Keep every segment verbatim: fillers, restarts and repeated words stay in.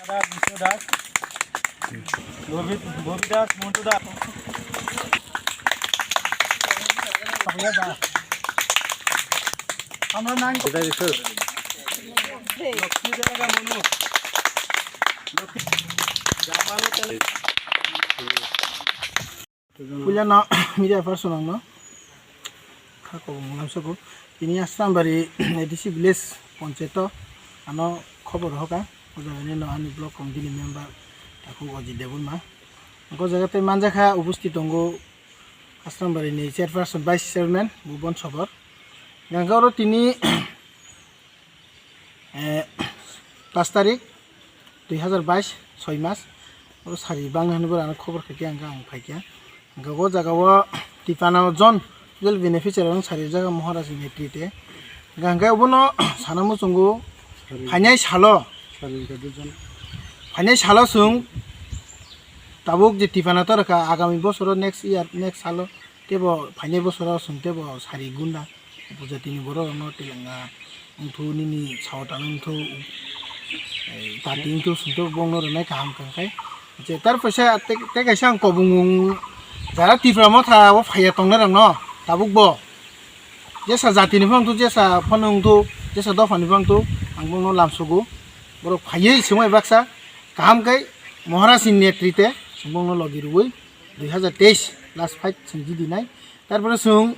Bisnu Das, Bobit, Bobit Das, Montu Das. Lokshmi Delaga Monu. Lokshmi Delaga Monu. Puilano media person rokno kha kobong lamsoko. Tini Asrambari A D C village panchayat o ano khobor hoka. O jaga ni no ani block committee ni member Takhuk Ajit Debbarma. O jaga tei manjakha, upusthit tongo Asrambari ni chairperson, vice chairman Bhuban Sobor. Hingke oro tini eh, pash tarik, dui hazar bais, soi mas. Oro sari bangna hinwi borok ano khobor khaikha, hingke ang phaikha. Hingke o jaga o tipana jon real beneficiary rok sari jaga Maharaj ni netrite. Hingke obono sana muchungo phainai salo, phainai salo chwng tabuk je tipana torkha agami bosoro next year, next salo tebo phainai bosoro chwng tebo sari gunda. Upojatini borok rokno telengna wngthu, nini sao tangwi wngthu, eh, party wngthu, sungthu bongno rwnai kaham kangkhai. Je tar puisa te, te kaisa ang kobong wng jara Tipra Motha o phaiya tongnai rokno tabuk bo. Jesa jatini phano wngthu, jesa phano wngthu, jesa dophani phano wngthu, ang bongno lamsugo. Borok phaiwi swmai baksa kaham khe Maharaj ni netrite chwng bongno logi rwui dui hazar teis last fight chwng jidinai. Tarpore chwng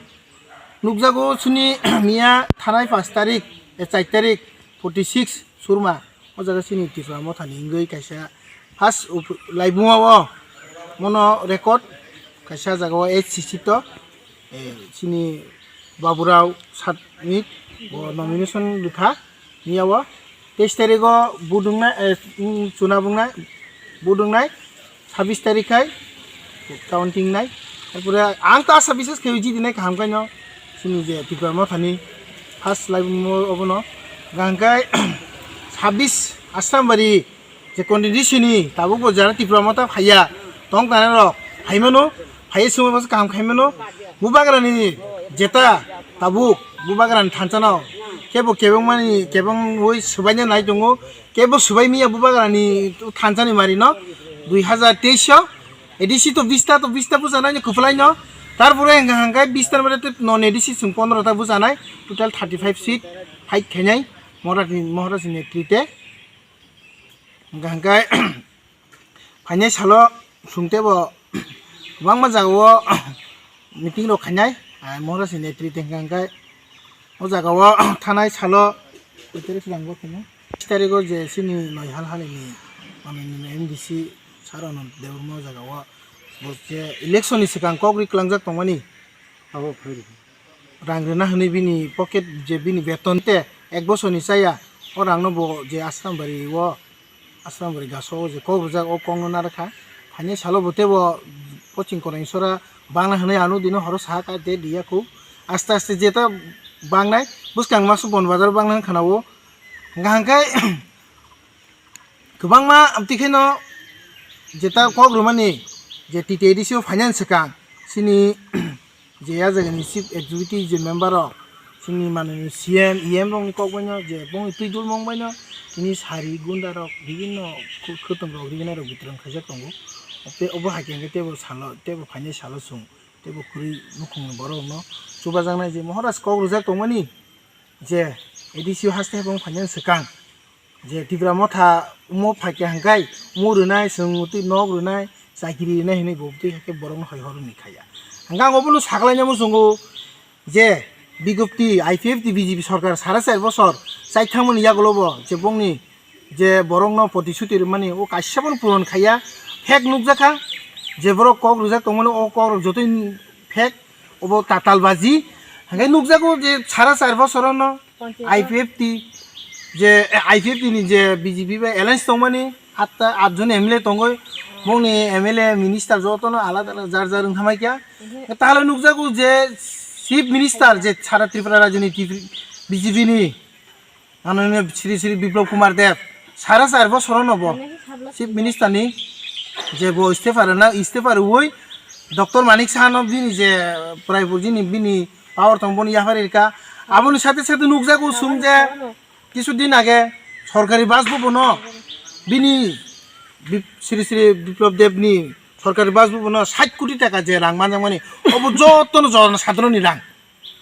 nukjago chini miya thanai pash tarik, eh, char tarik, forty six Surma, o jaga chini Tipra Mothani wngwi kaisa first up-, laibuma o mono record kaisa jaga o H C C to, eh, chini Baburao Satmit bo nomination rwkha. Miya o teis tarigo budungnai, eh, chuna bungnai, budungnai, sabis tarik khai counting nai. Tarpore ang ta sabis khai jidinai kaham kaino. Chini je Tipra Mothani first laibuma obono. Hingke sabis Asrambari je constituency ni tabuk bo jara Tipra Motha phaiya tong tanai rok phaimano. Phaiwi swngwi bwswk kaham khaimano. Bubagrani jeta tabuk bubagrani thansa no kebo kebengmani kebengwi swbaina nai tongo. Kebo swbai miya bubagrani thansa ni mari no dui hazar teis o A D C to bista to bista bujanai ni kwplai no. Tarpore hingka hingka bista ni non A D C chwng pondro ta bujanai, total thirty five seat fight khainai Maharaj ni, Maharaj ni netrite. Hingka hingka phainai salo chwng tebo kwbangma jagao meeting rok khainai, ah, Maharaj ni netrite hingka hingka o jagao thanai salo tarigo je chini noi hal halini manwi M D C sir Anand Debbarma o jagao bo je election ni swkang kok ri kwlangjak tongmani. Abo phai rw. Rang rwna hwnwi bini pocket je bini beton te ek bosorni chaya, o rangno bo je Asrambari o, Asrambari gaso o je kok rwjak, o kokno narwkha. Phainai salo bo teibo poching korai sora bangna hwnwi ano dino horo saha ka de diya khu. Aste aste jeta bangnai, bwskang masu bon bazar bangna hwn khana o. Hingka hingke kwbangma amtwi kheno jeta kok rwmani je T T A D C o phainani swkang chini je ya jagani chief executive je member rok, chini manwini C M, E M rokni kok baino je bongni twi dulmung baino tini sari gunda rok bibinno khu-, khwtwng rok rignai rok bitrang khaijak tongo. Tei obo hai khe hwnkhe teibo salo, teibo phainai salo chwng teibo kwrwi nukhungni borok rokno chubajaknai je Maharaj kok rwjak tongmani je A D C o haste hai bo phainani swkang. Je Tipra Motha omo phaikha hingkai, omo rwnai, chwng twi nok rwnai, chakiri rwnai hinwi bo twi haikhe borokno hoi horoni khaiya. Hingkhe ang obono sakhlaina muchungo je bigopti I P F T B J P sorkar sara char bosor chai thangmani yagulo bo je bongni je borokno protishuti rwmani o kaisa bono puron khaiya, fake nukjakha, je borok kok rwjak tongmani o kok rok jotoi fake, obo tatal baji, hingkhe nukjago je sara char bosorono I P F T je, eh, I P F T ni je B J P bai alliance tongmani, atta, atjon M L A tongoi, bongni M L A minister jotono alada alada jar jar wngthamai kha. Tahle nukjago je chief minister je sara Tripura rajyoni B J P ni, ano Shri Shri Biplab Kumar Deb, sara char bosorono bo chief minister ni je bo istefa rwna, istefa rwui Doctor Manik Saha no bini je prai bo jini bini power tong bono yaphari rwkha. Aboni sate sate nukjago chwng je kisu din age sorkari bus bo bono Bini Bip-, Sri Sri Biplab Debni sorkari bas bubano sait koti taka je rang manjakmani, obo jotono jono sadharonni rang,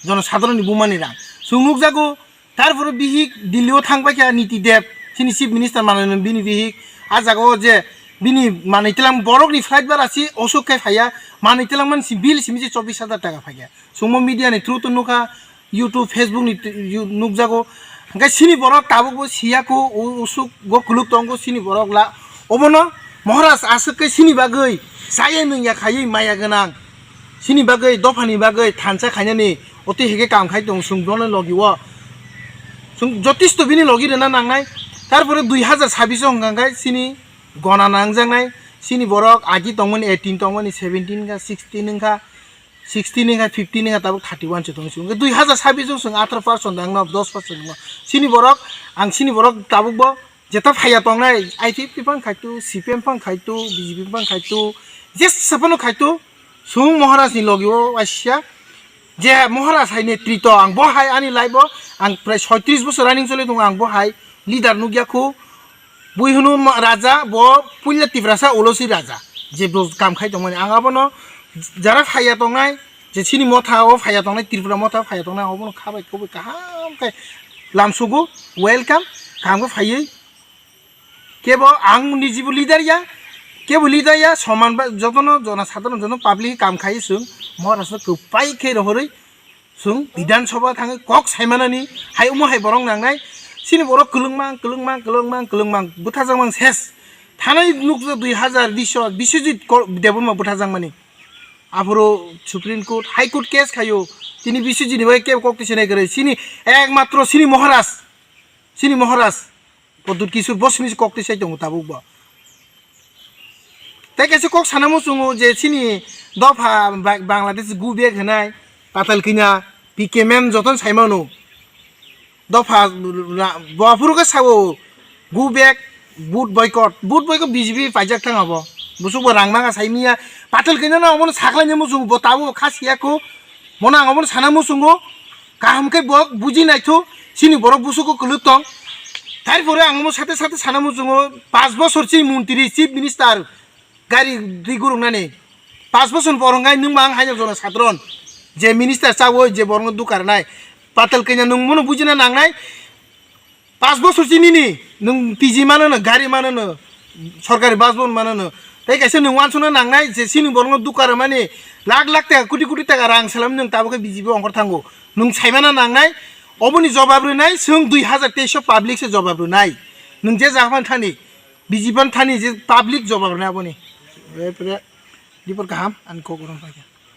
jono sadharonni bumani rang. Chwng nukjago, tarpore bihik Delhi o thang paikha Niti Deb, chini Chief Minister manwi bini bihik, a jaga o je bini manwi tilang borokni flight bara si osuk khe phaiya, manwi tilang man si bill simi se chobbish hajar taka phaikha. Chwngmo media ni through to nukha, YouTube, Facebook ni t-, yu-, nukjago. Hingke sini borok tabuk bo siya ko, u-, usuk go kuluk tongo sini borok la. Obono Maharaj aswk khe sini bagwi chaya nungya khaiwi maya gwnang. Sini bagwi dophani bagwi thansa khainani oti hege kam khai tong chwng bono logi o. Chwng jotisto bini logi rwna nangnai. Tarpore dui hazar sabbish o hwnka khe sini gona nangjaknai. Sini borok agi tongmani, eighteen tongmani, seventeen wngkha, sixteen wngkha. Sixteen wngkha, fifteen wngkha, tabuk thirty one se tongwi chwng. Dui hazar sabbish o chwng atharo percent dang no, dos percent no. Sini borok, ang sini borok tabuk bo jeta phaiya tongnai, I P F T phang khaitu, C P M phang khaitu, B J P phang khaitu, jesa phano khaitu, chwng Maharaj ni logi o waisa. Je Maharaj hai netrito, ang bo hai ani life o, ang prai soitrish bosor running choli tongo, ang bo hai leader nukya khu. Bui hwnwi ma-, raja, bo puila Tiprasa ulo si raja, je bo kam khai tongmani. Ang abono jara phaiya tongnai, je chini motha o phaiya tongnai, Tripura motha o phaiya tongnai, ang abono khabai khoboi kaham khe lamsugo, welcome, kaham khe phaiwi. Kebo ang nijibo leader ya, kebo leader ya, soman ba jotono jona sadharon jono public kam khai chwng, Maharaj no kwpai khe rohorwi, chwng Bidhan Sabha thangwi kok saimanani hai omo hai borok nangnai. Chini borok kwlwngmang, kwlwngmang, kwlwngmang, kwlwngmang, bwthajakmang ses. Thanai nukjak dui hazar bish o Biswajit Ko-, Debbarma bwthajakmani. Aphuru Supreme Court, High Court case khaio. Tini Biswajit ni bai kebo kok twi sinai kwrwi. Chini ekmatro chini Maharaj, chini Maharaj Pradyut Kishore bo simi kok twi sai tongo tabuk bo. Tei kaisa kok sana muchungo je chini dopha Ba-, Bangladesh go back hinai Patal Kanya P K M M jotono saimano. Dopha ra-, bo aphuru khe sao go back, vote boycott, vote boycott B J P paijak thang abo. Busuk bo rang manga sai miya, Patal Kanya no omono sakhlai muchungo bo tabuk kha siya kho. Mono ang omono sana muchungo, kaham khe bo buji naitho, chini borok busugo kwlwk tong. Tarpore ang omo sate sate sana muchungo, panch bosor chini montri, chief minister, gari di guruknani. Panch bosor ni borok ngai nwng mang haino jona sadron. Je minister chawi je borokno dukarnai. Patal Kanya nwng mono bujina nangnai. Panch bosor si nini, nwng P G mano no, gari mano no, sorkari bus bon mano no. Tei kaisa nwng uansukna nangnai je chini borokno dukha rwmani lakh lakh taka, koti koti taka rang salam nwng tabuk khe B J P ongkhor thango. Nwng saimana nangnai, oboni jobab rwnai, chwng dui hazar teis o public se jobab rwnai. Nwng je jaga phan thani, B J P phan thani je public jobab rwnai oboni. Report kaham, ani kok rwng paikha.